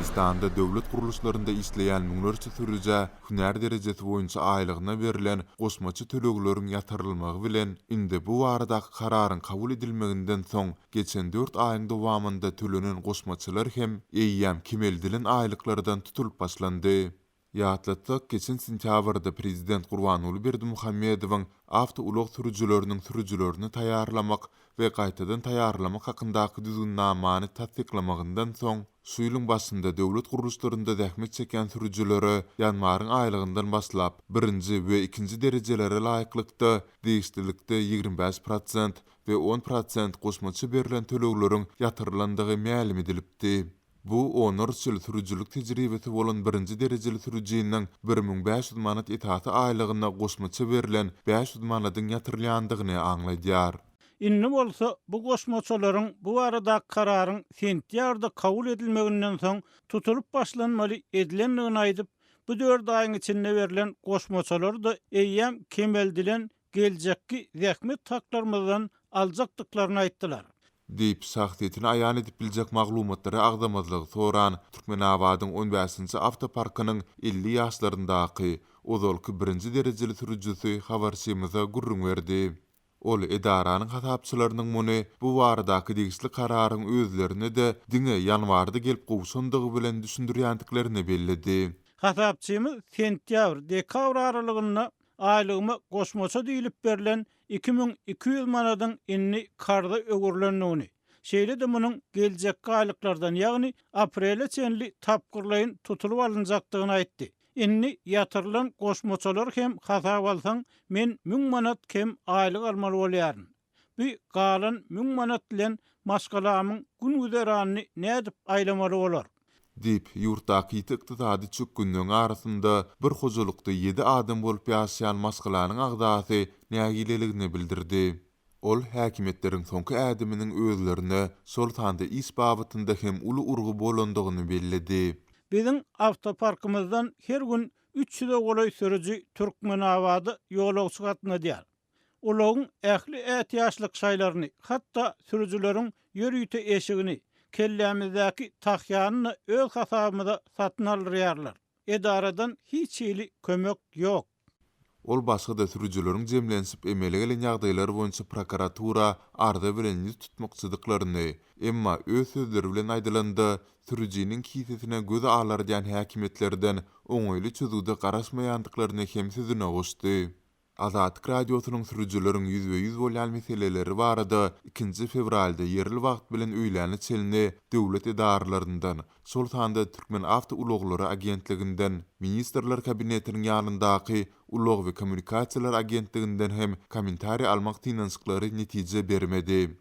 Türkmenistanda döwlet gurluşlarynda işleýän müňlerçe sürüjä hünär derejesi boýunça aýlygyna berlen goşmaça tölegleriň ýatyrylmagy bilen, indi bu baradaky kararyň kabul edilmeginden soň geçen dört aýyň dowamynda tölenen goşmaçalar hem eýýäm kemeldilen aýlyklardan tutulyp başlandy. Ýatlatsak, geçen sentýabrda prezident Gurbanguly Berdimuhamedowyň awtoulag sürüjileriniň sürüjilerini taýýarlamak we gaýtadan taýýarlamak hakyndaky düzgünnamany tassyklamagyndan soň, şu ýylyň başynda döwlet gurluşlarynda zähmet çekýän sürüjilere ýanwaryň aýlygyndan başlap, birinji we ikinji derejelere laýyklykda degişlilikde 25 prosent we 10 prosent goşmaça berlen tölegleriň ýatyrylandygy mälim edilipdi. Bu onlarça ýyl sürüjilik tejribesi bolan birinji derejeli sürüjiniň 1500 manat esasy aýlygyna goşmaça berlen 500 manadyň ýatyrylýandygyny aňladýar. Indi bolsa bu goşmaçalaryň bu baradaky kararyň sentýabrda kabul edilmeginden soň tutulyp başlanmaly edilendigini aýdyp, bu dört aýyň içinde berlen goşmaçalary-da eýýäm kemeldilen geljekki zähmet haklarymyzdan aljakdyklaryny aýtdylar. Diýip, şahsyýetini aýan edip biljek maglumatlary agzamazlygy soran Türkmenabadyň on bäşinji awtoparkynyň 50 ýaşlaryndaky, ozalky birinji derejeli sürüjisi habarçymyza gürrüň berdi. Ol edaranyň hasapçylarynyň muny bu baradaky degişli kararyň özlerine-de diňe ýanwarda gelip gowşandygy bilen düşündirýändiklerini belledi. Hasapçymyz sentýabr, dekabr aralygynda aýlygyma goşmaça diýlip berlen 2200 manadyň indi karza öwrülendigini, şeýle-de munuň geljekki aýlyklardan, ýagny aprele çenli tapgyrlaýyn tutulyp alynjakdygyny aýtdy. Indi ýatyrylan goşmaçalary hem hasaba alsaň, men 1000 manat kem aýlyk almaly bolýaryn. Bu galan 1000 manat bilen maşgalamyň gün-güzeranyny nädip aýlamaly bolar? Diýip, ýurtdaky ýiti ykdysady çökgünligiň arasynda bir hojalykda ýedi adam bolup ýaşaýan maşgalanyň agzasy nägileligini bildirdi. Ol häkimiýetleriň soňky ädiminiň özlerine, şol sanda iş babatynda hem uly urgy bolandygyny belledi. Biziň awtoparkymyzdan her gün 300-e golaý sürüji Türkmenabada ýolagçy gatnadýar. Ulagyň ähli ätiýaçlyk şaýlaryny, hatda sürüjileriň ýörite eşigini, kellämizdäki tahýany-da öz hasabymyza satyn aldyrýarlar. Edaradan hiç hili kömek ýok. Ol başga-da sürüjileriň jemlenişip emele gelen ýagdaýlar boýunça prokuratura arza bilen ýüz tutmakçydyklaryny, emma öz sözleri bilen aýdylanda, sürüjiniň kisesine göz alardýan häkimiýetlerden oňaýly çözgüde garaşmaýandyklaryny hem sözüne goşdy. Azatlyk Radiosynyň sürüjileriň ýüzbe-ýüz bolýan meseleleri barada ikinji fewralda ýerli wagt bilen öýläne çenli döwlet edaralaryndan, şol sanda Türkmenawtoulaglary agentliginden, Ministrler Kabinetiniň ýanyndaky Ulag we kommunikasiýalar agentliginden hem kommentariý almak synanyşyklary netije bermedi.